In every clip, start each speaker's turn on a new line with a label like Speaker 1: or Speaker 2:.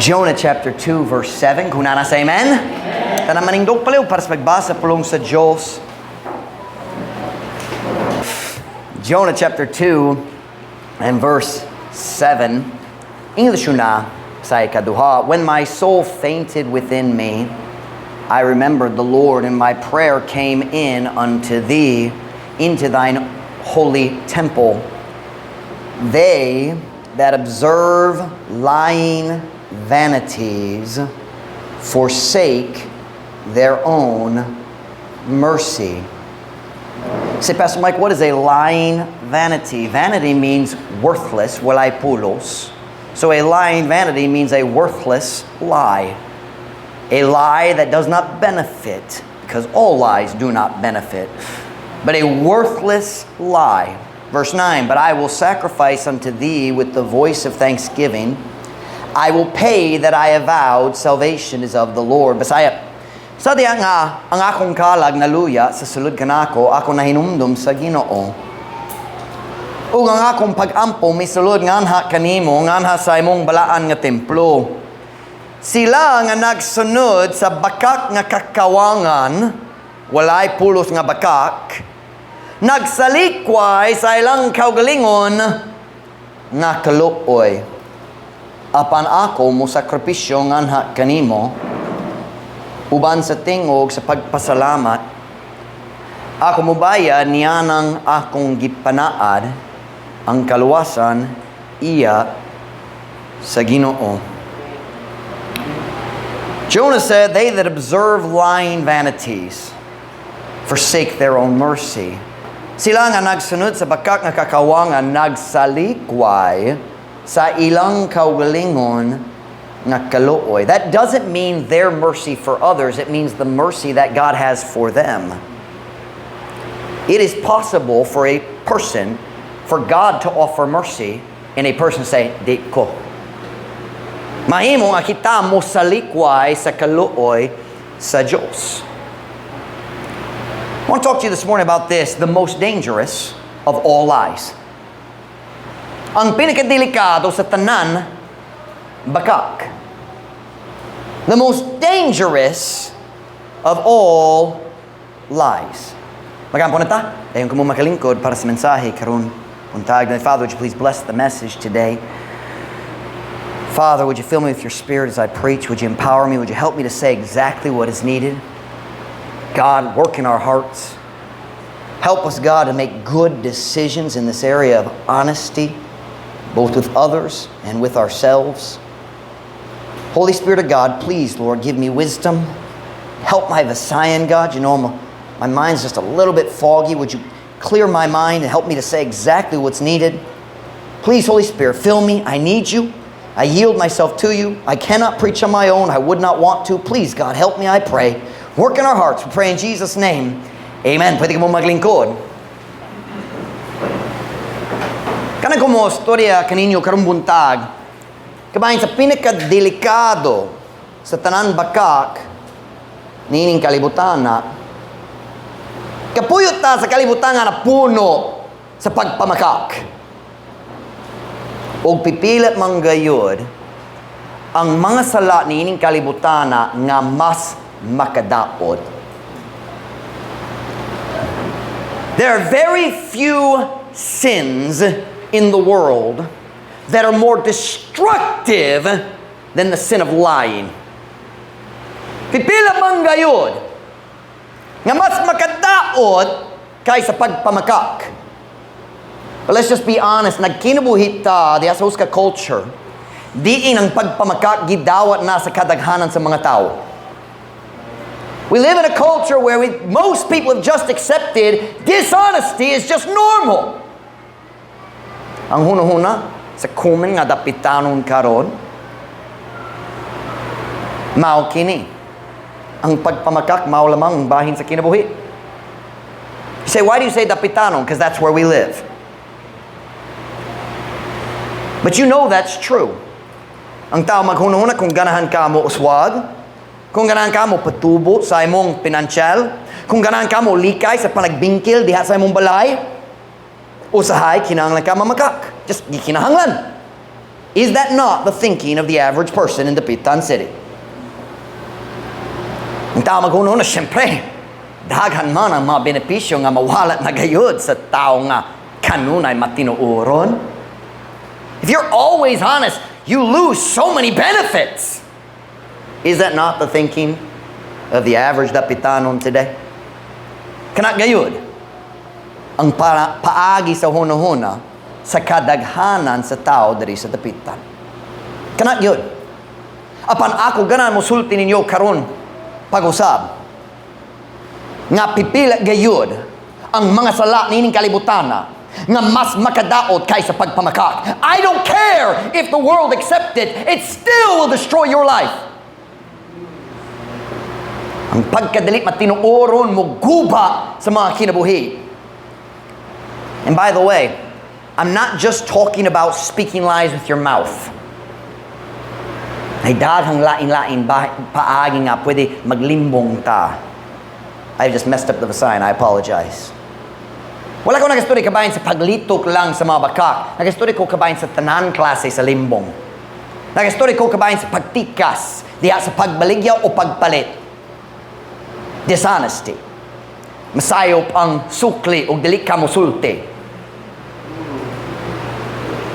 Speaker 1: Jonah chapter 2 verse 7. Kung naa na, say amen. Tanan manindog palihog para sa pagbasa pulong sa Diyos. Jonah chapter 2 and verse 7. English una sa ikaduha. "When my soul fainted within me, I remembered the Lord, and my prayer came in unto thee, into thine holy temple. They that observe lying vanities forsake their own mercy." Say, "Pastor Mike, what is a lying vanity?" Vanity means worthless, walay pulos. So a lying vanity means a worthless lie. A lie that does not benefit, because all lies do not benefit. But a worthless lie. Verse 9, "But I will sacrifice unto thee with the voice of thanksgiving. I will pay that I have vowed. Salvation is of the Lord." Bisaya. "Sa diha nga ang akong kalag naluya sa sulod kanako, ako nahinumdum sa Ginoo. Ug ang akong pag-ampo misulod nganha kanimo, nganha sa imong balaan nga templo. Sila nga nagsunod sa bakak nga kakawangan," walay pulos nga bakak, "nagsalikway sa ilang kaugalingon nga kaluoy. Apan ako mosakripisyo nganha kanimo uban sa tingog sa pagpasalamat. Ako mobayad nianang akong gipanaad. Ang kaluwasan iya sa Ginoo." Jonah said, "They that observe lying vanities forsake their own mercy." Sila nga nagsunod sa bakak nga kakawangan nagsalikway sa ilang kaugalingon nga kaluoy. That doesn't mean their mercy for others. It means the mercy that God has for them. It is possible for a person, for God to offer mercy, and a person say, "Di ko." Mahimo nga kita mo salikway sa kaluoy sa Diyos. I want to talk to you this morning about this, the most dangerous of all lies. Ang pinakadelikado sa tanan, bakak. The most dangerous of all lies. Magampo na ta. Dayon kamo makalingkod para sa mensahe karon buntag. Father, would you please bless the message today? Father, would you fill me with your Spirit as I preach? Would you empower me? Would you help me to say exactly what is needed? God, work in our hearts. Help us, God, to make good decisions in this area of honesty, both with others and with ourselves. Holy Spirit of God, please, Lord, give me wisdom. Help my Visayan, God. My mind's just a little bit foggy. Would you clear my mind and help me to say exactly what's needed? Please, Holy Spirit, fill me. I need you. I yield myself to you. I cannot preach on my own. I would not want to. Please, God, help me, I pray. Work in our hearts. We pray in Jesus' name. Amen. Pwede ka mo maglingkod. Kanang ko mo storya kaninyo karong buntag, kabahin sa pinakadelikado sa tanan bakak niining kalibutan na kapuyot ta sa kalibutan nga napuno sa pagpamakak. Og pipila man gayud ang mga sala niining kalibutana nga mas makadaot. There are very few sins in the world that are more destructive than the sin of lying. Pipila man gayud nga mas makadaot kaysa pagpamakak. But let's just be honest, nagkinabuhi ta diha sa usa ka culture, diin ang pagpamakak gidawat na sa kadaghanan sa mga tao. We live in a culture where most people have just accepted dishonesty is just normal. Ang hunahuna sa common nga dapitanon karon, mao kini. Ang pagpamakak mao lamang ang bahin sa kinabuhi. You say, "Why do you say dapitanon?" Because that's where we live. But you know that's true. Ang tao maghunahuna kung ganahan ka mo uswag, kung ganahan ka mo patubo sa imong pinansyal, kung ganahan ka mo likay sa panagbingkil diha sa imong balay, usahay kinahanglan ka mamakak. Just gikinahanglan. Is that not the thinking of the average person in Dapitan City? Ang tao maghuna-huna, siyempre, daghan man ang mga benepisyo nga mawala na gayud sa tao nga kanunay matinuoron. If you're always honest, you lose so many benefits. Is that not the thinking of the average Dapitanon today? Kana gayud ang paagi sa hunahuna sa kadaghanan sa tao diri sa Dapitan. Kana gyud. Apan ako ganahan mosulti ninyo karon pag-usab nga pipila gayud ang mga sala nining kalibutana nga mas makadaot kaysa pagpamakak. I don't care if the world accept it, it still will destroy your life. Ang pagkadali matinuoron mo guba sa mga kinabuhi. And by the way, I'm not just talking about speaking lies with your mouth. Ay daghang lain-lain paagi nga pwede maglimbong ta. I just messed up the sign. I apologize. Wala ko nagastorya kabahin sa paglitok lang sa mga bakak. Nagastorya ko kabahin sa tanan klase sa limbong. Nagastorya ko kabahin sa pagtikas, diha sa pagbaligya o pagpalit. Dishonesty. Masayop ang sukli o dili ka mosulti.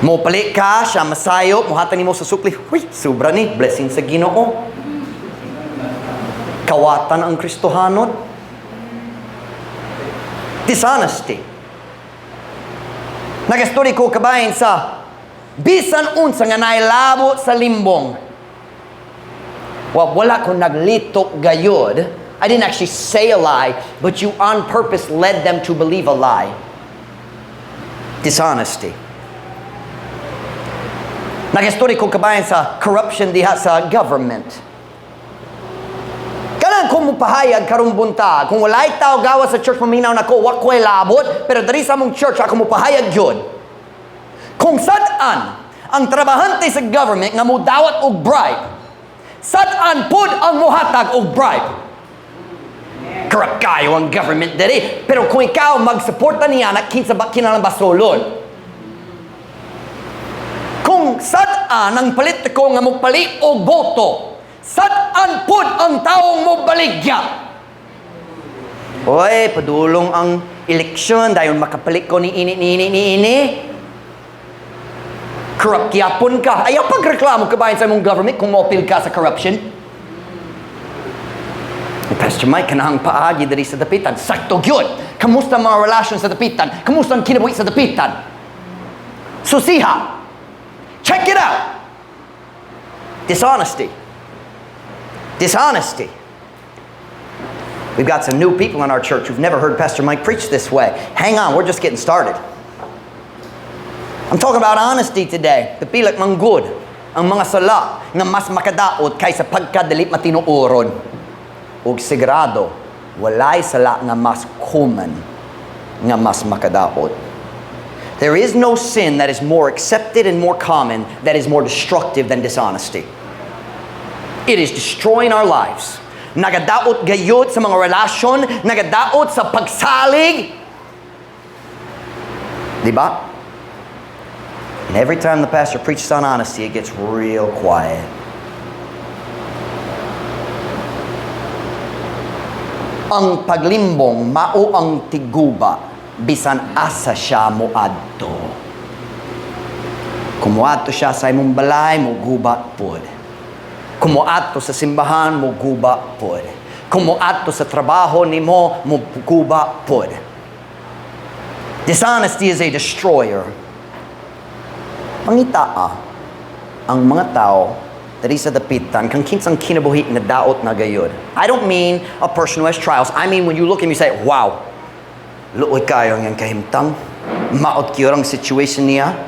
Speaker 1: Mo palit ka, siya masayop, muhatag nimo sa sukli. Huy, sobra ni, blessing sa Ginoo. Kawatan ang Kristohanon. Dishonesty. Nagastorya ko kabahin sa bisan unsa nga nailabo sa limbong. Well, wala ko naglitok gayud. I didn't actually say a lie, but you on purpose led them to believe a lie. Dishonesty. Nagastorya ko kabahin sa corruption diha sa government. Kanang kung mupahayag karong buntag, kung walay tao gawas sa church maminaw nako, wa ko'y labot, pero diri sa among church ako mupahayag gyud. Kung sad-an ang trabahante sa government nga mudawat og bribe, sad-an pud ang muhatag og bribe. Corrupt kayo ang government diri. Pero kung ikaw magsuporta niya na kinsa ba kinahanglan basolon? Kung sad-an ang politiko nga mopalit og boto, sad-an pud ang taong mobaligya. Oy, padulong ang eleksyon dayon makapalit ko ni ini ni ini ni ini. Corrupt gyapon ka. Ayaw pagreklamo kabahin sa imong government kung moapil ka sa corruption. Eh, Pastor Mike, kanang paagi diri sa Dapitan. Sakto gyud. Kamusta ang mga relasyon sa Dapitan? Kamusta ang kinabuhi sa Dapitan? Susiha. Check it out. Dishonesty. Dishonesty. We've got some new people in our church who've never heard Pastor Mike preach this way. Hang on, we're just getting started. I'm talking about honesty today. Pipila man gud ang mga sala nga mas makadaot kaysa pagkadali matinuoron. Ug sigurado, walay sala nga mas common nga mas makadaot. There is no sin that is more accepted and more common that is more destructive than dishonesty. It is destroying our lives. Nagadaot gayud sa mga relasyon, nagadaot sa pagsalig. Di ba? And every time the pastor preaches on honesty, it gets real quiet. Ang paglimbong mao ang tiguba bisan asa siya moadto. Kung moadto siya sa imong balay, moguba pod. Kung moadto sa simbahan, moguba pod. Kung moadto sa trabaho nimo, moguba pod. Dishonesty is a destroyer. Pangitaa ang mga tao diri sa Dapitan kang kinsang kinabuhi nga daot na gayud. I don't mean a person who has trials. I mean when you look at him, you say, "Wow, luoy kayo ang iyang kahimtang. Maot gyud ang situation niya.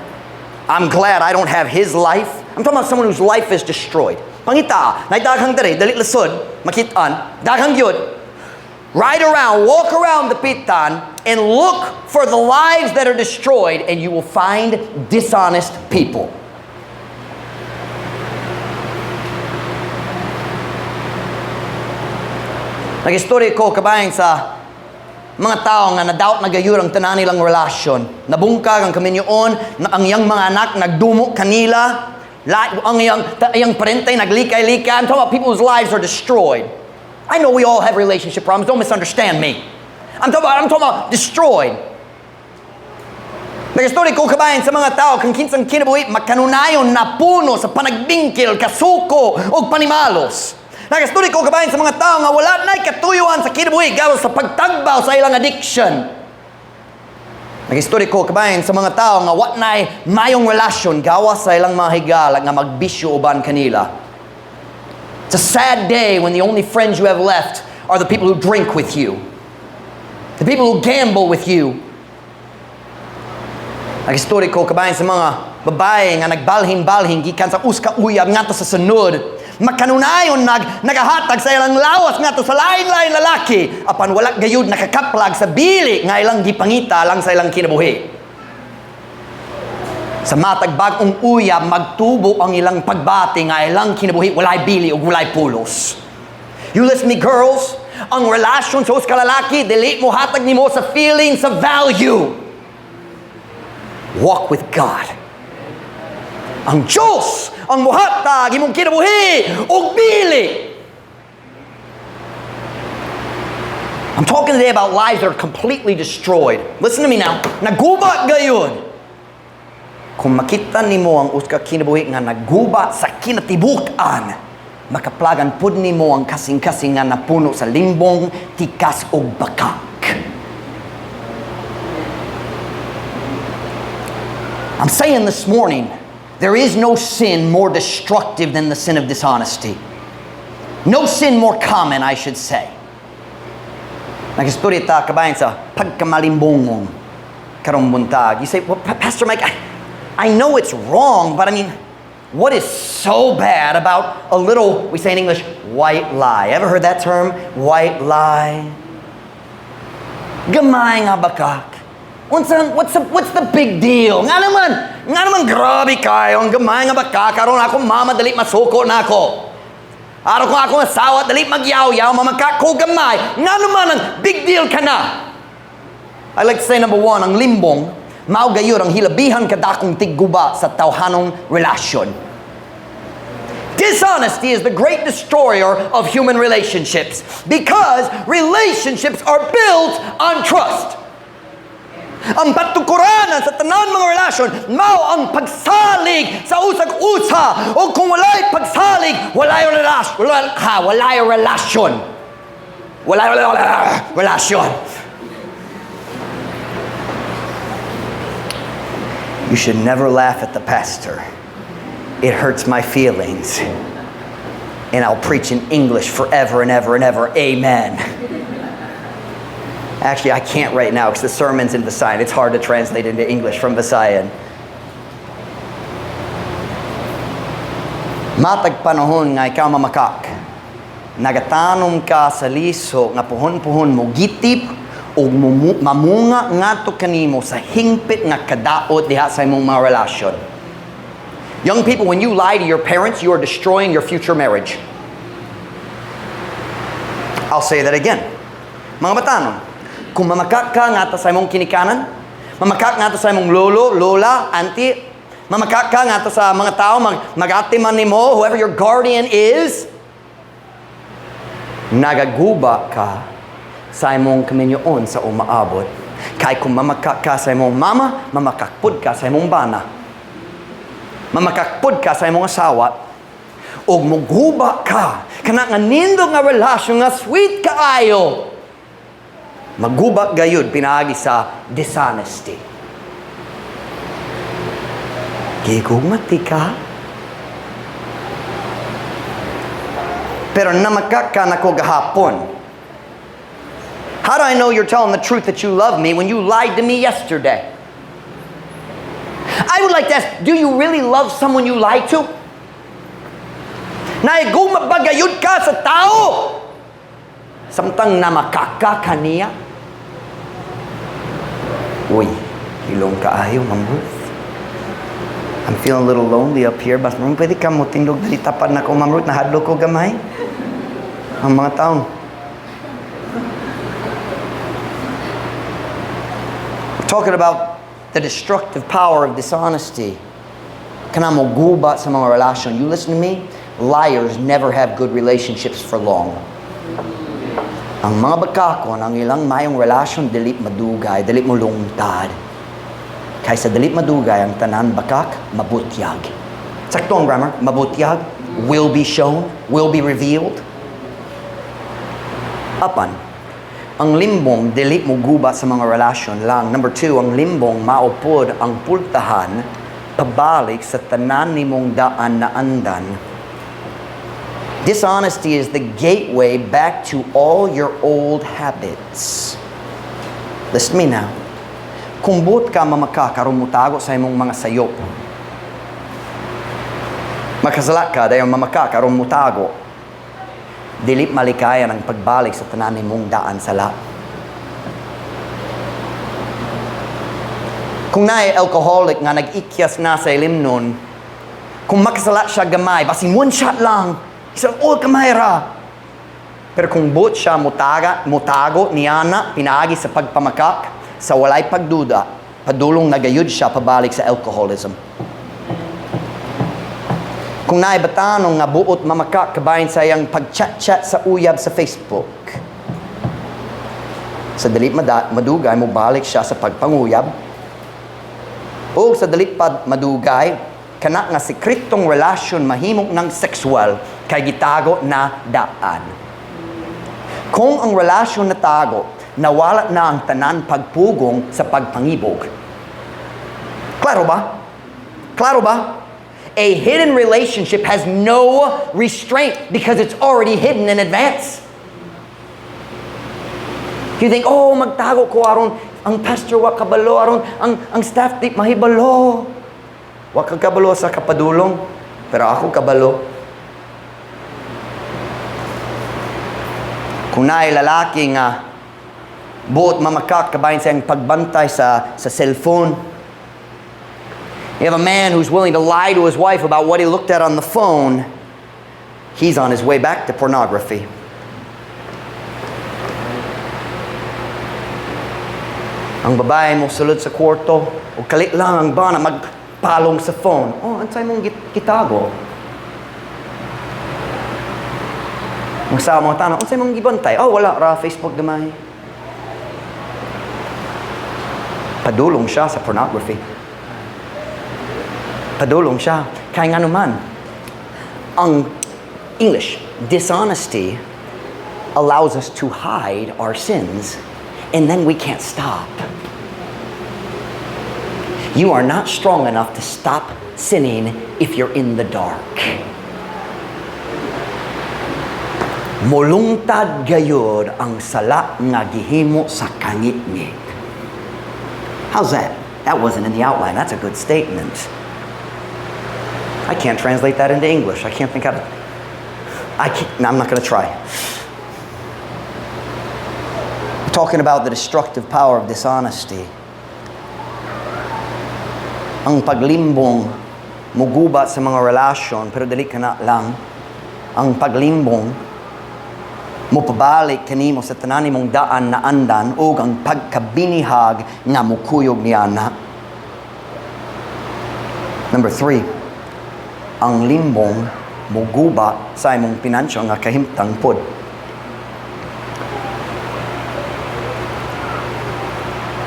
Speaker 1: I'm glad I don't have his life." I'm talking about someone whose life is destroyed. Pangita, nay daghang diri, dali lisod, makitaan, daghang gyud. Ride around, walk around Dapitan, and look for the lives that are destroyed, and you will find dishonest people. Nag-istorya ko kabahin sa mga tao nga nadaot na gayud ang tanan nilang relasyon. Nabungkag ang kaminyoon, na ang iyang mga anak nagdumo kanila. Ang iyang parente naglikay-likay. I'm talking about people whose lives are destroyed. I know we all have relationship problems. Don't misunderstand me. I'm talking about destroyed. Nag-story ko kabahin sa mga tao kung kinsang kinabuhi makanunayon na puno sa panagbingkil, kasuko o panimalos. Nag-story ko kabahin sa mga tao nga wala na'y katuyuan sa kinabuhi gawas sa pagtagbaw sa ilang addiction. Nag-story ko kabahin sa mga tao nga wa na'y mayong relasyon gawas sa ilang mga higala nga magbisyo uban kanila. It's a sad day when the only friends you have left are the people who drink with you, the people who gamble with you. Nag-story ko kabahin sa mga babae nga nagbalhin-balhin gikan sa usa ka uyab ngadto sa sunod. Makanunayon nagahatag sa ilang lawas ngadto sa lain-lain lalaki apan wala gayud nakakaplag sa bili nga ilang gipangita lang sa ilang kinabuhi. Sa matag bag-ong uyab, magtubo ang ilang pagbati nga ilang kinabuhi walay bili ug walay pulos. You listen me, girls, ang relasyon sa usa ka lalaki dili mo hatag nimo sa feeling, sa value. Walk with God. Ang Diyos ang muhatag imong kinabuhi ug bili. I'm talking today about lives that are completely destroyed. Listen to me now. Naguba gayud. Kung makita nimo ang usa ka kinabuhi nga naguba sa kinatibuk-an, makaplagan pud nimo ang kasing-kasing nga napuno sa limbong, tikas ug bakak. I'm saying this morning, there is no sin more destructive than the sin of dishonesty. No sin more common, I should say. Nag-istorya ta kabahin sa pagkamalimbongong karong buntag. You say, "Well, Pastor Mike, I know it's wrong, but I mean, what is so bad about a little," we say in English, "white lie"? Ever heard that term? White lie? Gamay nga bakak. What's the big deal? Nga naman grabe kayo, ang gamay nga bakak, karon akong mama dali masuko na ako. Araw ko akong asawa, dali magyaw-yaw, mamakak ko gamay. Nga naman ang big deal ka na. I like to say, number one, ang limbong, mao gayud ang hilabihan kadakong tigguba sa tawhanong relasyon. Dishonesty is the great destroyer of human relationships because relationships are built on trust. Ang patukuranan sa tanan mga relasyon, mao ang pagsalig sa usag usa. O kung walay pagsalig, walay relasyon. Wala, ha, walay relasyon. Walay relasyon. You should never laugh at the pastor. It hurts my feelings. And I'll preach in English forever and ever and ever. Amen. Actually, I can't right now because the sermon's in Visayan. It's hard to translate into English from Visayan. Matag panahon nga ikaw mamakak, nagatanom ka sa liso nga puhon-puhon mo gitip o mamunga ngadto kanimo sa hingpit nga kadaot diha sa imong mga relasyon. Young people, when you lie to your parents, you are destroying your future marriage. I'll say that again. Mga batanon, kung mamakak ka ngadto sa imong kinikanan, mamakak ngadto sa imong lolo, lola, auntie, mamakak ka ngadto sa mga tao, mag-ate man nimo, whoever your guardian is, nagaguba ka sa imong kaminyoon sa umaabot. Kay kung mamakak ka sa imong mama, mamakakpud ka sa imong bana. Mamakakpud ka sa imong asawa, og muguba ka kana nga nindot nga relasyon nga sweet kaayo. Maguba gayud pinaagi sa dishonesty. Gigugmati ka. Pero namakak ka nako gahapon. How do I know you're telling the truth that you love me when you lied to me yesterday? I would like to ask, do you really love someone you lie to? Naigugma ba gayud ka sa tao? Samtang namakaka kaniya? Uy, hilong kaayo, Ma'am Ruth. I'm feeling a little lonely up here. Bas, ma'am, pwede ka mo tindog dali tapad na ko, Ma'am Ruth. Nahadlok ko gamay. Ang mga taong. We're talking about the destructive power of dishonesty. Kana mo guba sa mga relasyon. You listen to me? Liars never have good relationships for long. Ang mga bakakon, ang ilang mayong relasyon, dili madugay, dili mo lungtad. Kaysa dili madugay, ang tanan bakak, mabutyag. Sakto ang grammar, mabutyag, will be shown, will be revealed. Apan, ang limbong dili mo guba sa mga relasyon lang. Number two, ang limbong mao pod ang pultahan pabalik sa tanan nimong daan na andan. Dishonesty is the gateway back to all your old habits. Listen to me now. Kung buot ka mamakak aron mutago sa imong mga sayop, makasala ka dayon mamakak aron mutago, dili malikayan ang pagbalik sa tanan nimong daan sala. Kung naay alcoholic nga nag-ikyas na sa ilimnon, kung makasala siya gamay, basin one shot lang, isang oh, gamay ra. Pero kung buot siya mutago niana, pinaagi sa pagpamakak, sa walay pagduda, padulong nagayud siya pabalik sa alcoholism. Kung naay batanong nga buot mamakak kabahin sa iyang pag-chat-chat sa uyab sa Facebook, sa dili madugay mo balik siya sa pagpanguyab, o sa dili pa madugay, kana nga sekretong relasyon mahimong ng sexual kay gitago na daan. Kung ang relasyon natago, nawala na ang tanan pagpugong sa pagpangibog. Klaro ba? Klaro ba? A hidden relationship has no restraint because it's already hidden in advance. You think, "Oh, magtago ko aron ang pastor wa kabalo, aron ang staff di mahibalo." Wa ka kabalo sa kapadulong, pero ako kabalo. Kung naay lalaki nga buot mamakak kabahin sa iyang pagbantay sa cellphone. You have a man who's willing to lie to his wife about what he looked at on the phone. He's on his way back to pornography. Ang babae mo sulod sa kwarto, o kalit lang ang bana magpalong sa phone. "Oh, unsay mong gitago?" Ang sa mga tanong, "Unsay mong gibantay?" "Oh, wala ra, Facebook gamay." Padulong siya sa pornography. Padulong siya. Kaya nga naman, ang English, dishonesty allows us to hide our sins, and then we can't stop. You are not strong enough to stop sinning if you're in the dark. Mulungtad gayod ang sala nga gihimo sa kangitngit. How's that? That wasn't in the outline. That's a good statement. I can't translate that into English. I can't think out of... I can't, no, I'm not going to try. We're talking about the destructive power of dishonesty. Ang paglimbong muguba sa mga relasyon, pero dili kana lang. Ang paglimbong mupabalik kanimo sa tanan nimong daan na andan ug ang pagkabinihag nga mukuyog niana. Number three, ang limbong muguba sa imong pinansyo nga kahimtang pod.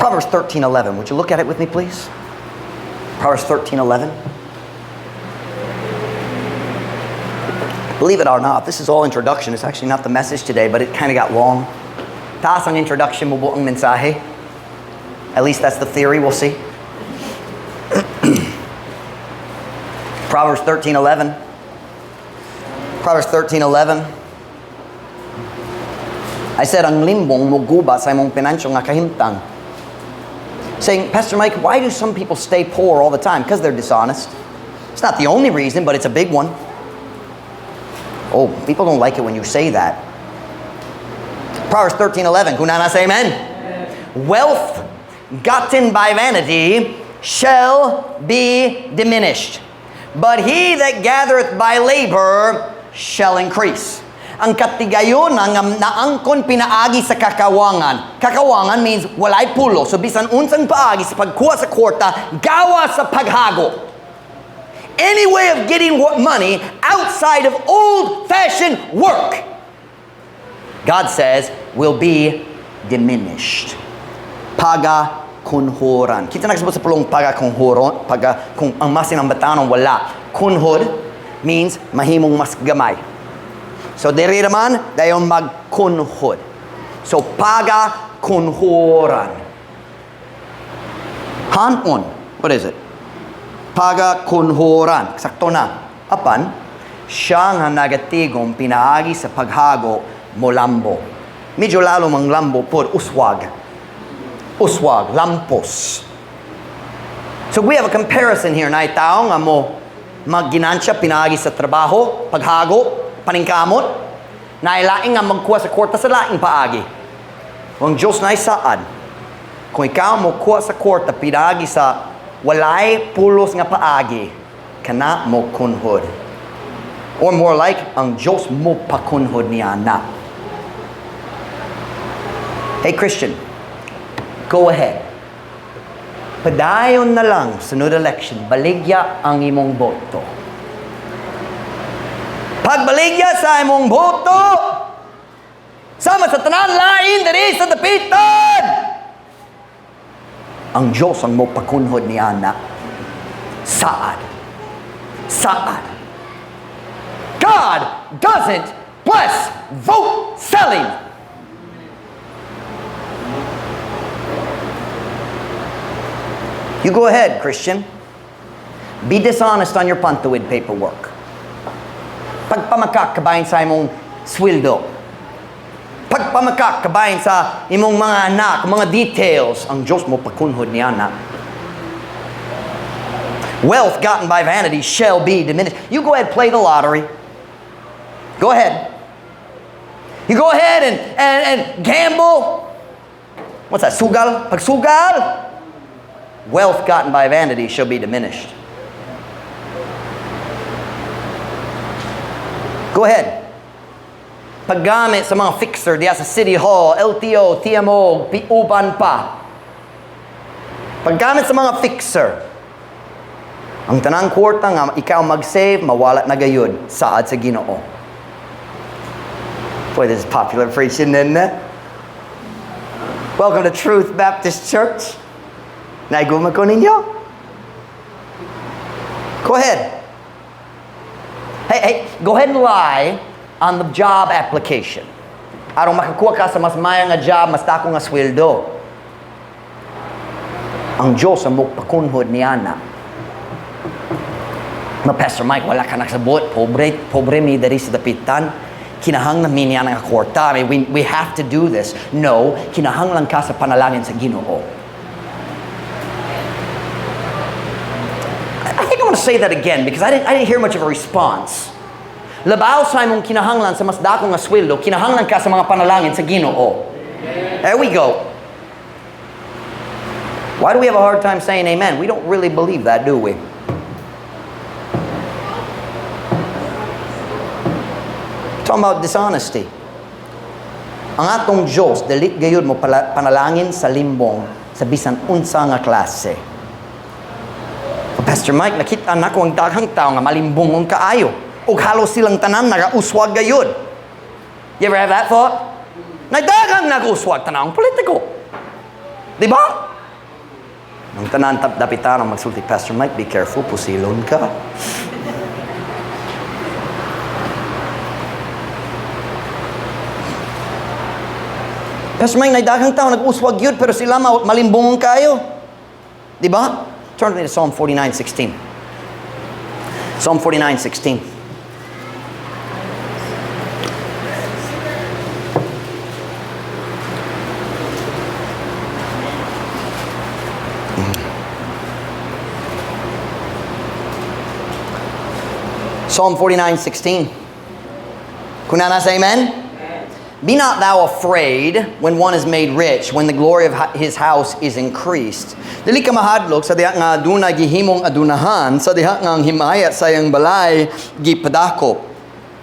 Speaker 1: Proverbs 13:11. Would you look at it with me, please? Proverbs 13:11. Believe it or not, this is all introduction. It's actually not the message today, but it kind of got long. Taas ang introduction mo buong mensahe. At least that's the theory. We'll see. Proverbs 13:11. Proverbs 13:11. I said, ang limbong muguba sa imong pinansyo nga kahimtang. Saying, "Pastor Mike, why do some people stay poor all the time?" Because they're dishonest. It's not the only reason, but it's a big one. Oh, people don't like it when you say that. Proverbs 13:11. Kung naa na, say amen. Amen. Wealth gotten by vanity shall be diminished, but he that gathereth by labor shall increase. Ang katigayon nga naangkon pinaagi sa kakawangan. Kakawangan means walay pulo. So bisan unsang paagi sa pagkuha sa kwarta, gawa sa paghago. Any way of getting money outside of old-fashioned work, God says, will be diminished. Pagakunhoran. Kinsa nakasabot sa pulong pagakunhoron, paga, kung ang mas sinambatanon wala. Kunhod means mahimong mas gamay. So diri naman, dayon magkunhod. So pagakunhoran. Hanon. What is it? Pagakunhoran. Sakto na. Apan, siya nga nagatigom pinaagi sa paghago molambo. Medyo lalo mang lambo pod uswag. Uswag, lampos. So we have a comparison here. Naay tao nga mo magginansya pinaagi sa trabaho, paghago, paningkamot. Naay laing nga magkuha sa kwarta sa laing paagi. Ang Diyos naay saad. Kung ikaw mo kuha sa kwarta pinaagi sa walay pulos nga paagi, kana mo kunhod. Or more like, ang Diyos mo pakunhod niya na. Hey Christian, go ahead. Padayon na lang sunod election, baligya ang imong boto. Pagbaligya sa imong boto, sama sa tanan lain diri sa dapitan. Ang Diyos ang mopakunhod ni ana. Saad. Saad. God doesn't bless vote selling. You go ahead, Christian. Be dishonest on your Pantawid paperwork. Pagpamakak kabahin sa imong sweldo. Pagpamakak kabahin sa imong mga anak, mga details, ang Diyos mo pakunhod niya na. Wealth gotten by vanity shall be diminished. You go ahead, play the lottery. Go ahead. You go ahead and gamble. What's that? Sugal? Pagsugal? Wealth gotten by vanity shall be diminished. Go ahead. Paggamit sa mga fixer diya sa City Hall, LTO, TMO, uban pa. Paggamit sa mga fixer, ang tanang kwarta nga ikaw mag-save, mawala na gayud saad sa Ginoo. Boy, this is popular preaching, isn't it? Welcome to Truth Baptist Church. Naiguma ko ninyo? Go ahead. Hey, hey, go ahead and lie on the job application. Aron makakuha ka sa mas maya nga job, mas dako nga sweldo. Ang Diyos ang mugpakunhod niya na. Ma Pastor Mike, wala ka nakasabot. Pobre, pobre mi diri sa dapitan. Kinahanglan mi niya nga kwarta. I mean, we have to do this. No, kinahanglan ka sa panalangin sa Ginoo. I think I want to say that again because I didn't hear much of a response. Labaw sa imong kinahanglan sa mas dako nga sweldo, kinahanglan ka sa mga panalangin sa Ginoo. There we go. Why do we have a hard time saying amen? We don't really believe that, do we? Talking about dishonesty. Ang atong Diyos, dili gayud mo panalangin sa limbong sa bisan unsa nga klase. Pastor Mike, nakita nako ang daghang tao nga malimbongon kaayo. Ug halos silang tanan nagauswag gayud. You ever have that thought? Nagdaghang nag-uswag tanawang politiko. Di ba? Ang tanan dapitan ang magsulti, "Pastor Mike, be careful, pusilon ka." Pastor Mike, nagdaghang tao nag-uswag yun, pero sila malimbongon kayo. Di ba? Turn with me to Psalm 49:16. Psalm 49:16. Psalm 49:16. Kung naa na, say amen? Be not thou afraid when one is made rich, when the glory of his house is increased. Dili ka mahadlok sa diha nga aduna gihimong adunahan, sa diha nga ang himaya sa iyang balay gipadakop.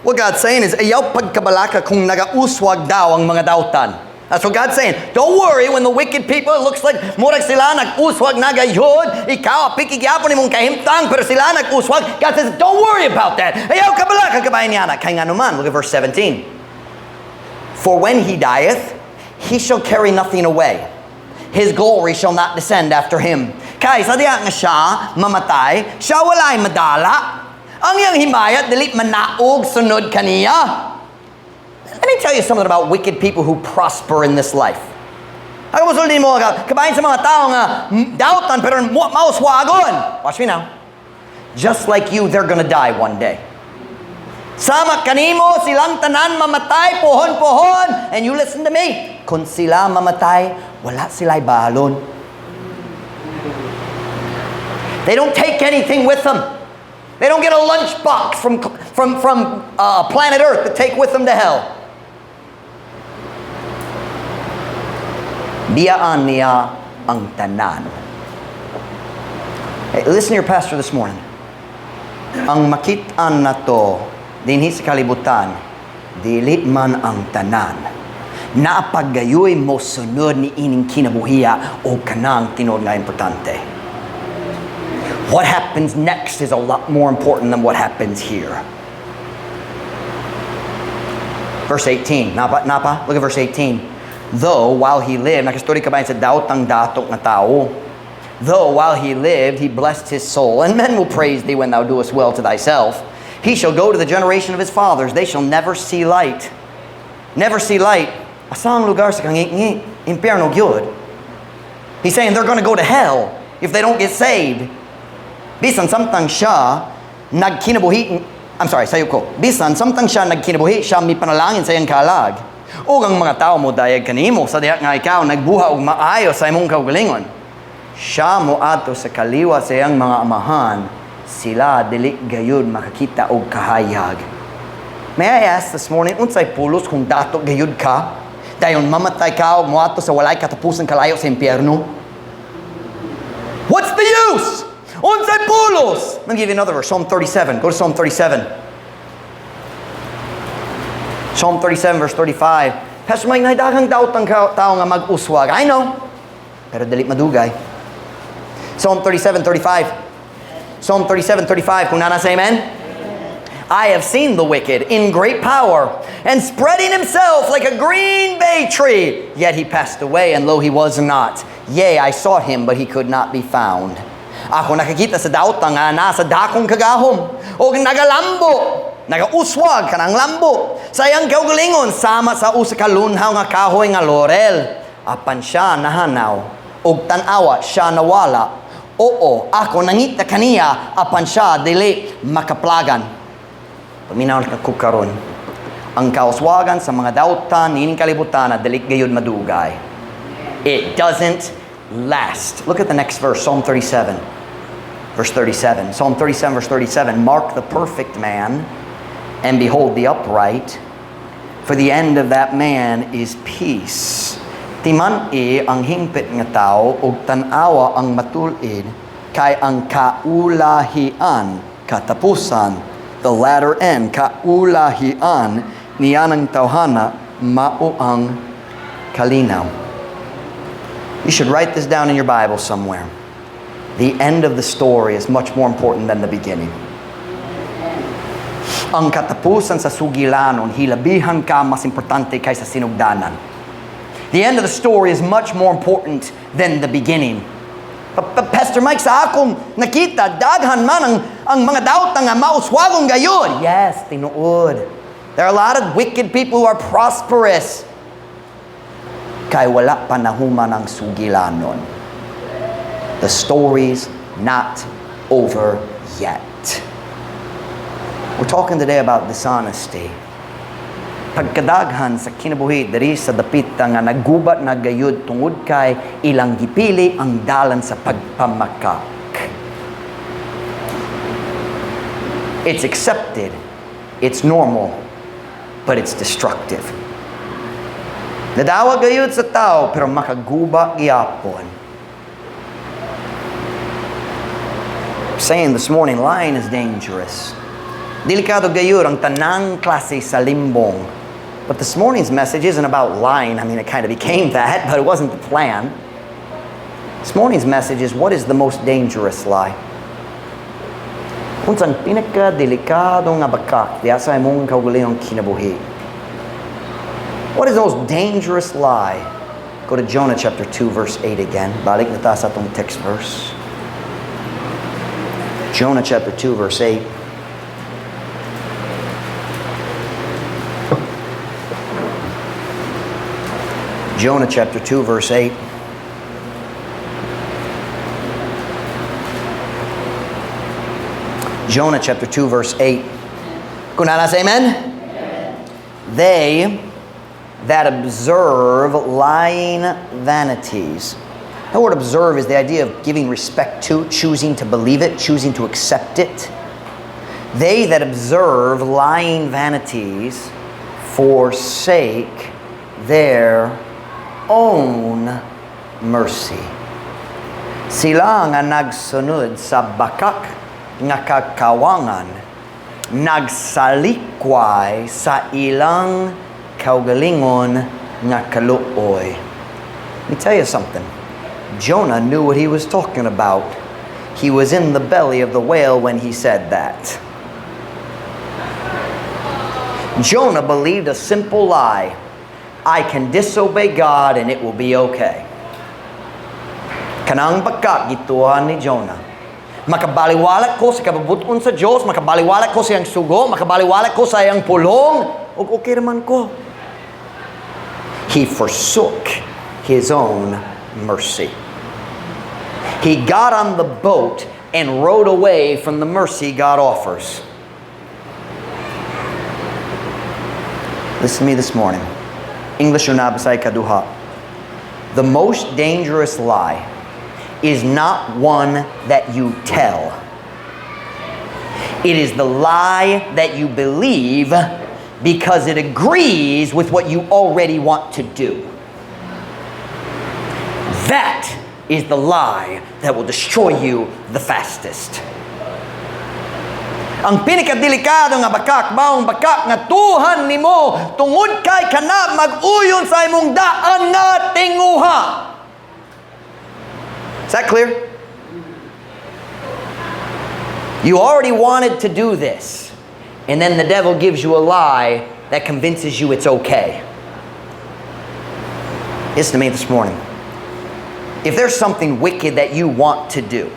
Speaker 1: What God's saying is, ayaw pagkabalaka kung nagauswag daw ang mga dautan. That's what God's saying. Don't worry when the wicked people, it looks like murag sila nag-uswag na gayud. Ikaw, apiki gyapon imong kahimtang, pero sila nag-uswag. God says, "Don't worry about that." Ayaw kabalaka kabahin niya na. Kay nganuman, look at verse 17. "For when he dieth, he shall carry nothing away. His glory shall not descend after him." Kay sa diha nga siya mamatay, siya walay madala. Ang iyang himaya dili manaog sunod kaniya. Let me tell you something about wicked people who prosper in this life. Ako mosulti nimo ka, kabahin sa mga tao nga dautan pero mauswagon. Watch me now. Just like you, they're gonna die one day. Sama kanimo, silang tanan mamatay, pohon-pohon. And you listen to me. Kung sila mamatay, wala sila'y balon. They don't take anything with them. They don't get a lunchbox from planet Earth to take with them to hell. Biyaan niya ang tanan. Hey, listen to your pastor this morning. Ang makit-an nato dinhi sa kalibutan, dili man ang tanan. Naa pa gayoy mosunod ni ining kinabuhia o kanang tinuod nga importante. What happens next is a lot more important than what happens here. Verse 18. Naa pa, naa pa? Look at verse 18. "Though while he lived," nakastorya kabahin sa daotang datok nga tao. "Though while he lived, he blessed his soul, and men will praise thee when thou doest well to thyself. He shall go to the generation of his fathers. They shall never see light." Never see light. Asa ang lugar sa kangingi? Impyerno gyud. He's saying they're going to go to hell if they don't get saved. Bisan samtang siya nagkinabuhi, I'm sorry, sayop ko. "Bisan samtang siya nagkinabuhi, siya mipanalangin sa iyang kalag. Ug ang mga tao mo dayag kanimo sa diha nga ikaw nagbuhat og maayo sa imong kaugalingon. Siya moadto sa kaliwat sa iyang mga amahan, sila dili gayud makakita og kahayag." May I ask this morning, unsay pulos kung dato gayud ka? Dayon mamatay ka og moadto sa walay katapusan kalayo sa impyerno? What's the use? Unsay pulos? Let me give you another verse, Psalm 37. Go to Psalm 37. Psalm 37, verse 35. "Pastor Mike, naay daghang daotang tao nga mag-uswag." I know. Pero dili madugay. Psalm 37, 35. Psalm 37, 35. Kung naa na, say amen. "I have seen the wicked in great power and spreading himself like a green bay tree. Yet he passed away, and lo, he was not. Yea, I sought him, but he could not be found." Ako nakakita sa daotang nga nasa dakong kagahom o nagalambo, nagauswag kanang lambo sa iyang kaugalingon sama sa usa ka lunhaw nga kahoy nga laurel. Apan siya nahanaw, ug tan-awa, siya nawala. Oo, ako nangita kaniya, apan siya dili makaplagan. Paminaw ka ko karon. Ang kauswagan sa mga dautan niining kalibutan na dili gayud madugay. It doesn't last. Look at the next verse, Psalm 37. Verse 37. Psalm 37, verse 37. "Mark the perfect man, and behold the upright, for the end of that man is peace." "Timan-i ang hingpit nga tao ug tan-awa ang matul-id, kay ang kaulahian, katapusan, the latter end, kaulahian niyanang tawhana mao ang kalinaw." You should write this down in your Bible somewhere. The end of the story is much more important than the beginning. Ang katapusan sa sugilanon, hilabihan ka mas importante kaysa sinugdanan. The end of the story is much more important than the beginning. "But Pastor Mike, sa akong nakita, daghan man ang mga dautan nga mauswagon gayud." Yes, tinuod. There are a lot of wicked people who are prosperous. Kay wala pa nahuman ang sugilanon. The story's not over yet. We're talking today about dishonesty. Pagkadaghan sa kinabuhi diri sa dapita nga nagubat na gayud tungod kay ilang gipili ang dalan sa pagpamakak. It's accepted, it's normal, but it's destructive. Nadawa gayud sa tao pero makaguba gyapon. I'm saying this morning, lying is dangerous. Delikado gayud ang tanang klase sa limbong. But this morning's message isn't about lying. I mean, it kind of became that, but it wasn't the plan. This morning's message is, what is the most dangerous lie? Unsang pinakadelikado nga bakak diha sa imong kaugalingong kinabuhi? What is the most dangerous lie? Go to Jonah chapter 2 verse 8 again. Balik na ta sa atong text verse. Jonah chapter 2 verse 8. Jonah chapter 2 verse 8. Jonah chapter 2 verse 8. Kung naa na, say amen? Amen. They that observe lying vanities. The word "observe" is the idea of giving respect to, choosing to believe it, choosing to accept it. They that observe lying vanities forsake their own mercy. Sila nga nagsunod sa bakak nga kakawangan, nagsalikway sa ilang kaugalingon nga kaluoy. Let me tell you something. Jonah knew what he was talking about. He was in the belly of the whale when he said that. Jonah believed a simple lie: "I can disobey God and it will be okay." Kanang bakak gituohan ni Jonah. Makabaliwala ko sa kabubut-on sa Diyos, makabaliwala ko sa iyang sugo, makabaliwala ko sa iyang pulong, ug okay naman ko. He forsook his own mercy. He got on the boat and rowed away from the mercy God offers. Listen to me this morning. English na sa ikaduha. The most dangerous lie is not one that you tell. It is the lie that you believe because it agrees with what you already want to do. That is the lie that will destroy you the fastest. Ang pinakadelikado nga bakak, maong bakak nga tuohan nimo tungod kay kana mag-uyon sa imong daan nga tinguha. Is that clear? You already wanted to do this, and then the devil gives you a lie that convinces you it's okay. Listen to me this morning. If there's something wicked that you want to do,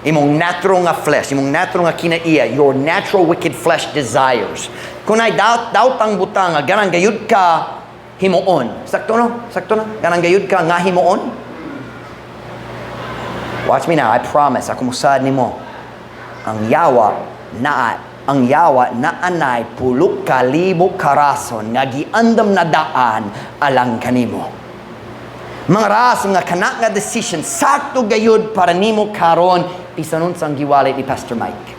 Speaker 1: imong natural nga flesh, imong natural nga kinaiya, your natural wicked flesh desires. Kung naay daotang butang nga ganahan gayud ka himuon. Sakto no? Sakto no? Ganahan gayud ka nga himuon. Watch me now, I promise, ako musaad nimo. Ang yawa naanay pulo ka libo ka rason nga giandam na daan alang kanimo. Mga rason nga kana nga decision sakto gayud para nimo karon bisan unsang giwali ni Pastor Mike.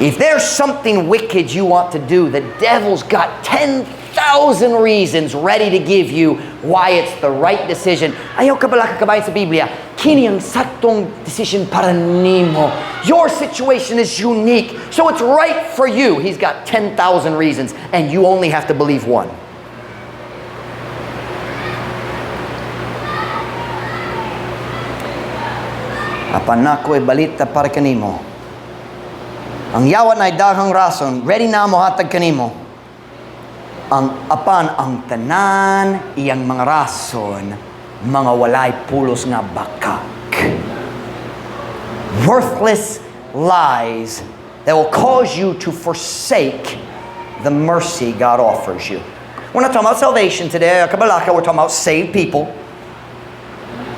Speaker 1: If there's something wicked you want to do, the devil's got 10,000 reasons ready to give you why it's the right decision. Ayaw ka bala kakabayan sa Biblia. Kini ang saktong decision para nimo. Your situation is unique, so it's right for you. He's got 10,000 reasons, and you only have to believe one. Apan nako'y balita para kanimo. Ang yawa naay daghang rason, ready na mohatag kanimo. Ang apan ang tanan iyang mga rason, mga walay pulos nga bakak. Worthless lies that will cause you to forsake the mercy God offers you. We're not talking about salvation today. Kabalaka, we're talking about saved people.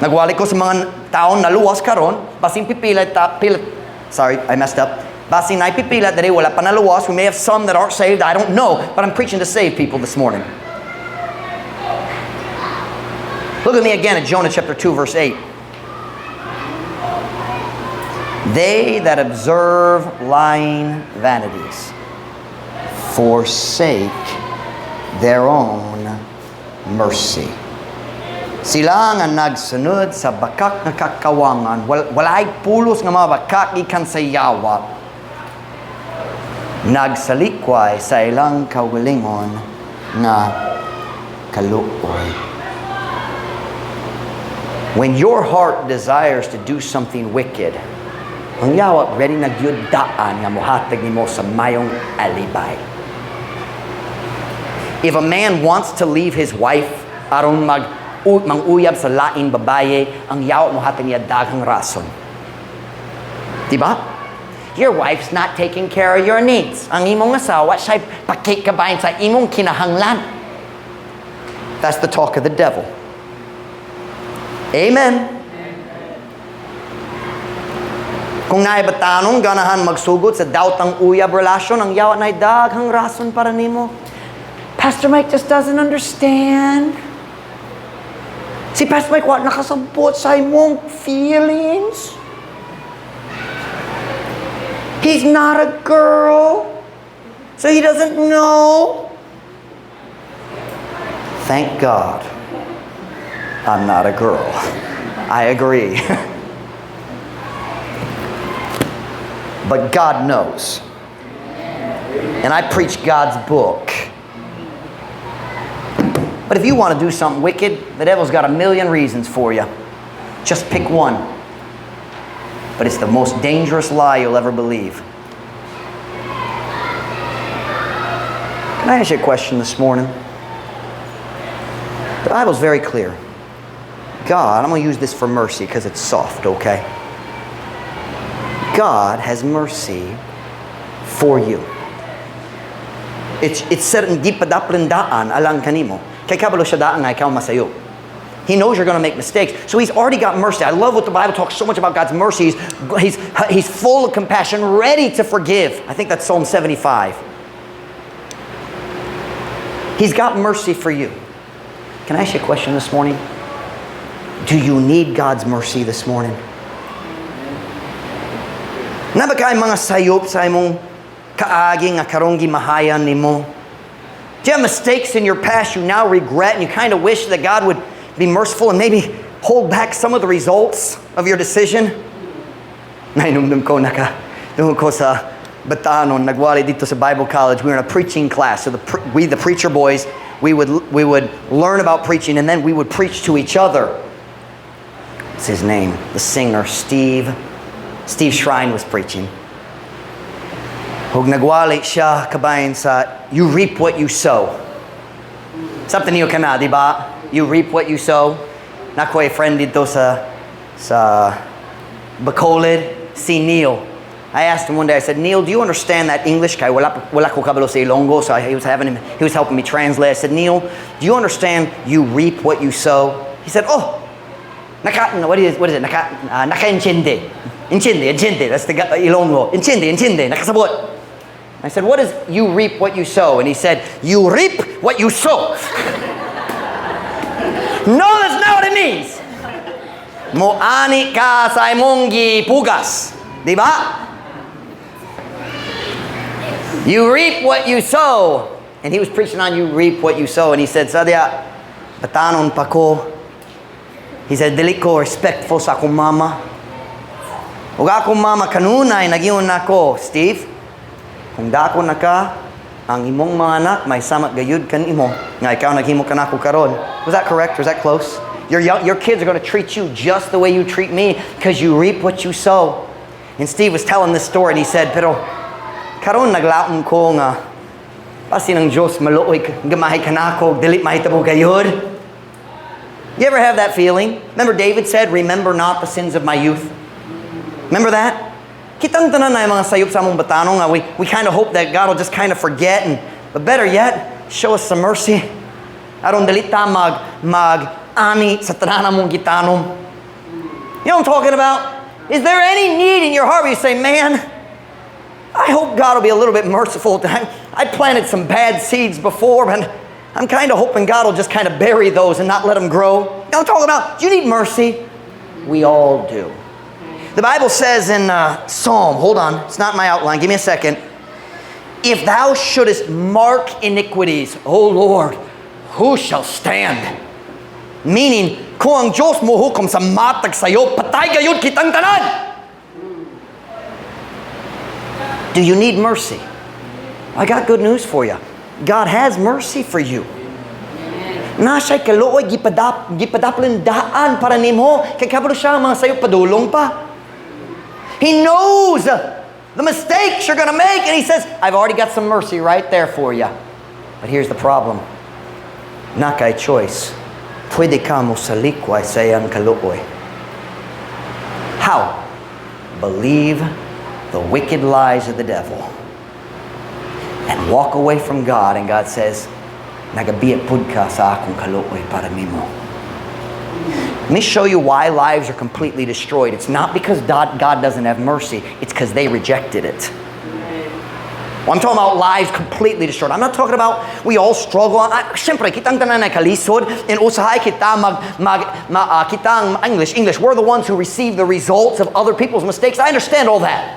Speaker 1: Nagwali ko sa mga taon na luwas karon, basin pipila, ta, pila, sorry, I messed up. Basin naay pipila diri wala pa naluwas. We may have some that aren't saved, I don't know, but I'm preaching to save people this morning. Look at me again at Jonah chapter 2 verse 8. They that observe lying vanities forsake their own mercy. Sila nga nagsunod sa bakak nga kakawangan, walay pulos nga mga bakak gikan sa yawa. Nagsalikway sa ilang kaugalingon nga kaluoy. When your heart desires to do something wicked, ang yawa ready na gyud daan nga mohatag nimo sa mayong alibay. If a man wants to leave his wife aron mag manguyab sa laing babaye, ang yawa mohatag niya daghang rason. Diba? Your wife's not taking care of your needs. Ang imong asawa, siya'y pakikabayan sa imong kinahanglan. That's the talk of the devil. Amen. Kung naay batanon, ganahan magsugot sa daotang uyab relasyon, ang yawa na'y daghang rason para nimo. Pastor Mike just doesn't understand. Si Pastor Mike, wa nakasabot sa imong feelings. He's not a girl, so he doesn't know. Thank God I'm not a girl. I agree. But God knows. And I preach God's book. But if you want to do something wicked, the devil's got a million reasons for you. Just pick one. But it's the most dangerous lie you'll ever believe. Can I ask you a question this morning? The Bible's very clear. God, I'm going to use this for mercy because it's soft, okay? God has mercy for you. It's said in gipadaplan daan alang kanimo. Kay kabalo siya daan nga ikaw masayo. He knows you're going to make mistakes. So he's already got mercy. I love what the Bible talks so much about God's mercy. He's full of compassion, ready to forgive. I think that's Psalm 75. He's got mercy for you. Can I ask you a question this morning? Do you need God's mercy this morning? Naa ba kay mga sayop sa imong kaagi nga karong gimahayan nimo? Do you have mistakes in your past you now regret and you kind of wish that God would be merciful and maybe hold back some of the results of your decision? Nahinumdum ko naka, doon ko sa Batanon, nagwali didto sa Bible College. We were in a preaching class. So we, the preacher boys, we would learn about preaching and then we would preach to each other. What's his name? The singer, Steve. Steve Shrine was preaching. Ug nagwali siya kabahin sa "You reap what you sow." Something niyo kana, di ba? "You reap what you sow." Naa ko'y friend didto sa Bacolod, si Neil. I asked him one day, I said, "Neil, do you understand that English?" Kay wala ko kabalo sa Ilonggo, so he was helping me translate. I said, "Neil, do you understand 'you reap what you sow'?" He said, "Oh, naka," what is it? Naka-intindi. Intindi, intindi. That's the Ilonggo. Intindi, intindi. Nakasabot. I said, "What is 'you reap what you sow'?" And he said, "You reap what you sow." No, that's not what it means. Moani ka sa imong gipugas. Di ba? You reap what you sow. And he was preaching on "you reap what you sow." And he said, "Sadya, batanon pa ko." He said, "Dili ko respectful sa akong mama. Ug akong mama kanunay nag-ingon nako, 'Steve, kung dako na ka, ang imong mga anak may sama gayud kanimo nga ikaw naghimo kanako karon.'" Was that correct? Was that close? Your kids are going to treat you just the way you treat me because you reap what you sow. And Steve was telling this story and he said, "Pero karon naglaom ko nga basin ang Diyos maluoy gamahay kanako dili mahitabo gayud." You ever have that feeling? Remember David said, "Remember not the sins of my youth." Remember that? Kitang tanan naay mga sayop sa among batanon nga we kind of hope that God will just kind of forget and, but better yet, show us some mercy. Aron dili ta mag ani sa tanan among gitanom. You know what I'm talking about? Is there any need in your heart where you say, "Man, I hope God will be a little bit merciful. I planted some bad seeds before, but I'm kind of hoping God will just kind of bury those and not let them grow"? You know what I'm talking about? Do you need mercy? We all do. The Bible says in Psalm, hold on, it's not my outline, give me a second. If thou shouldest mark iniquities, O Lord, who shall stand? Meaning, kung ang Diyos mo hukom sa matag sayo, patay gayud kitang tanan. Do you need mercy? I got good news for you. God has mercy for you. Naa siya'y kaluoy gipadaplan daan para nimo kay kabalo siya ang mga sayop padulong pa. He knows the mistakes you're gonna make, and He says, "I've already got some mercy right there for you." But here's the problem. Naa kay choice. Pwede ka mo salikway sa iyang kaluoy. How? Believe the wicked lies of the devil and walk away from God, and God says, "Nagabiya pud ka sa akong kaluoy para nimo." Let me show you why lives are completely destroyed. It's not because God doesn't have mercy. It's because they rejected it. Well, I'm talking about lives completely destroyed. I'm not talking about we all struggle. Siyempre, kitang tanan naay kalisod and usahay kita mag, mag, ma, kitang English, English. We're the ones who receive the results of other people's mistakes. I understand all that.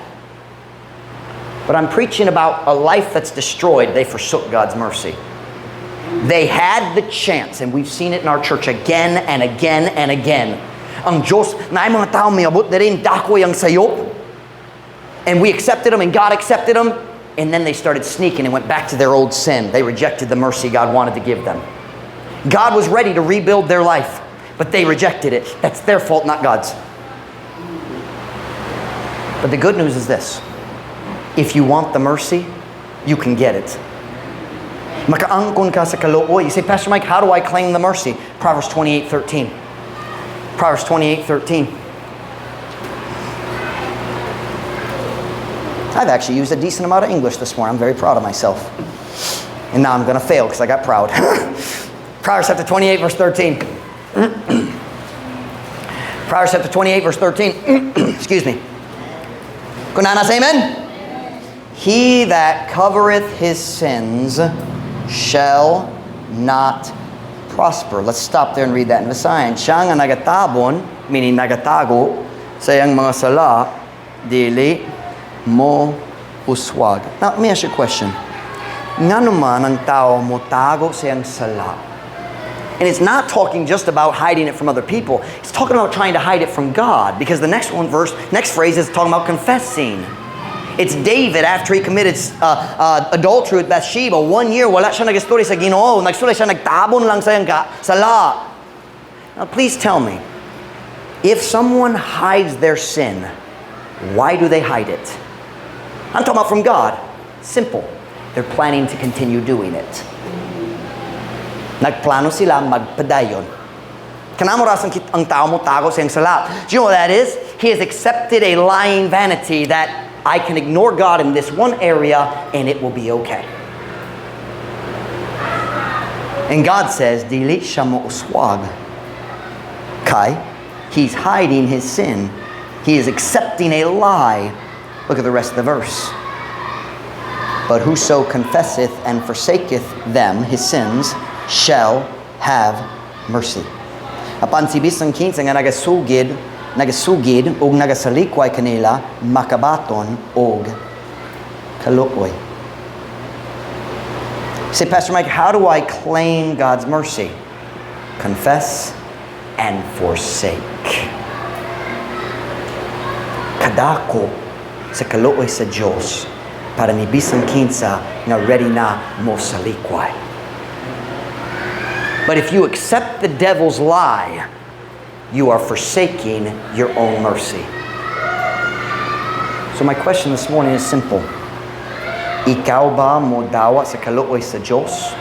Speaker 1: But I'm preaching about a life that's destroyed. They forsook God's mercy. They had the chance, and we've seen it in our church again and again and again. Ang Diyos, naay mga tao miabot na rin, dakoy ang sayop. And we accepted them, and God accepted them. And then they started sneaking and went back to their old sin. They rejected the mercy God wanted to give them. God was ready to rebuild their life, but they rejected it. That's their fault, not God's. But the good news is this: if you want the mercy, you can get it. Makaangkon ka sa kaluoy. You say, "Pastor Mike, how do I claim the mercy?" Proverbs 28:13. Proverbs 28:13. I've actually used a decent amount of English this morning. I'm very proud of myself. And now I'm going to fail because I got proud. Proverbs chapter 28, verse 13. Proverbs chapter 28, verse 13. Excuse me. Kung naa na, say amen. He that covereth his sins shall not prosper. Let's stop there and read that in Visayan. Siya nga nagatabon, meaning nagatago, sa iyang mga sala, dili mo uswag. Now, let me ask you a question. Ngano man ang tao mo tago sa iyang sala? And it's not talking just about hiding it from other people. It's talking about trying to hide it from God. Because the next one verse, next phrase is talking about confessing. It's David after he committed adultery with Bathsheba. One year, wala siya nag-story sa Ginoo. Nagsulay siya, nagtabon lang sa iyang sala. Now, please tell me, if someone hides their sin, why do they hide it? I'm talking about from God. Simple. They're planning to continue doing it. Nagplano sila magpadayon. Kanamo rasang ang tao mo tago sa iyang sala. Do you know what that is? He has accepted a lying vanity that I can ignore God in this one area and it will be okay. And God says, dili siya mo uswag. Kay, he's hiding his sin. He is accepting a lie. Look at the rest of the verse. But whoso confesseth and forsaketh them, his sins, shall have mercy. Apan si bisan kinsa nga nagasugid ug nagasalikway kanila makabaton og kaluoy. Say, "Pastor Mike, how do I claim God's mercy?" Confess and forsake. Kadako sa kaluoy sa Diyos para ni bisan kinsa nga ready na mo salikway. But if you accept the devil's lie, you are forsaking your own mercy. So my question this morning is simple. Ikaw ba mo dawa sa kaluoy sa Diyos?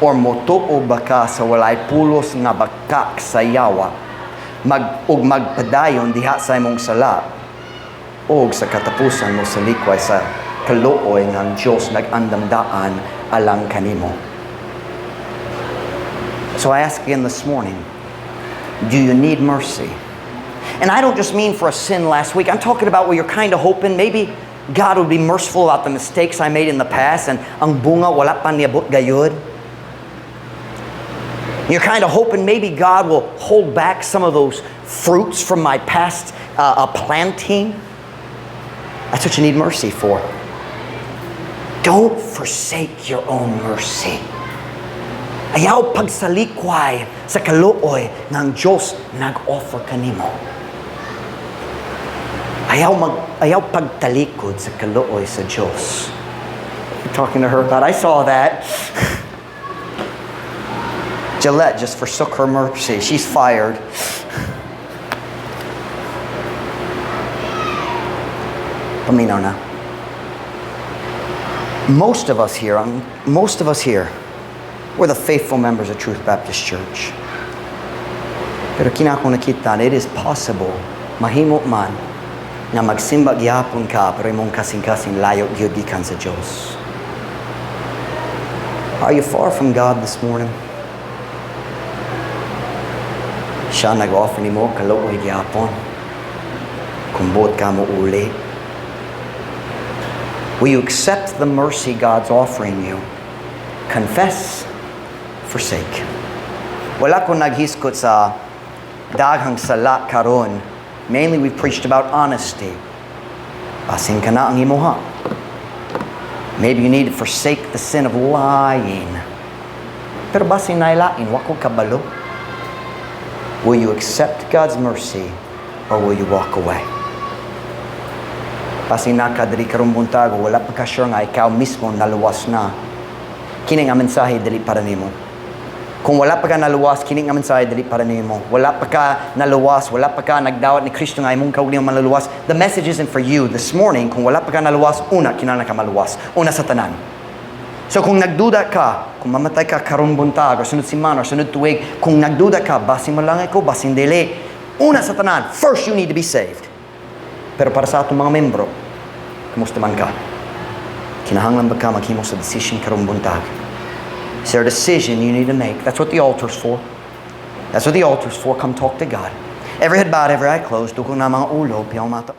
Speaker 1: Or motuo ba ka sa walay pulos nga bakak sa yawa? Ug magpadayon diha sa imong sala? Og sa katapusan mo sa likway sa kaluoy nga ang Diyos nag-andam daan alang kanimo. So I ask again this morning, do you need mercy? And I don't just mean for a sin last week. I'm talking about where you're kind of hoping maybe God would be merciful about the mistakes I made in the past and ang bunga wala pa niabot gayud. You're kind of hoping maybe God will hold back some of those fruits from my past planting. That's what you need mercy for. Don't forsake your own mercy. Ayaw pagsalikway sa kaluoy ng Diyos nag-offer kanimo. Ayaw pagtalikod sa kaluoy sa Diyos. Talking to her about, I saw that. Gillette just forsook her mercy. She's fired. Paminaw na. Most of us here, we're the faithful members of Truth Baptist Church. Pero kini akong nakita, it is possible, mahimo man, nga magsimba gihapon ka, pero imong kasing-kasing layo gyud gikan sa Diyos. Are you far from God this morning? Siya nag-offer nimo kaluoy gihapon. Kung buot ka mo uli. Will you accept the mercy God's offering you? Confess, forsake. Wala ko naghisgot sa daghang sala karon. Mainly we preached about honesty. Basin kana ang imuha. Maybe you need to forsake the sin of lying. Pero basin naay lain, wa ko kabalo. Will you accept God's mercy or will you walk away? Basin naa ka diri karong buntag, wala pa ka sure nga ikaw mismo naluwas na. Kini nga mensahe dili para nimo. Kung wala pa ka naluwas, kini nga mensahe dili para nimo. Wala pa ka naluwas, wala pa ka nagdawat ni Kristo nga imong kaugalingong manluluwas. The message isn't for you this morning. Kung wala pa ka naluwas, una kinahanglan ka maluwas. Una sa tanan. So kung nagduda ka, kung mamatay ka karong buntag, or sunod simana, or sunod tuig, kung nagduda ka, basin malangay ko, basin dili. Una sa tanan, first you need to be saved. Pero para sa atong mga membro, kumusta man ka? Kinahanglan ba ka maghimo sa decision karong buntag? Is there a decision you need to make? That's what the altar's for. That's what the altar's for. Come talk to God. Every head bowed, every eye closed. Duko na mga ulo, piyong mata.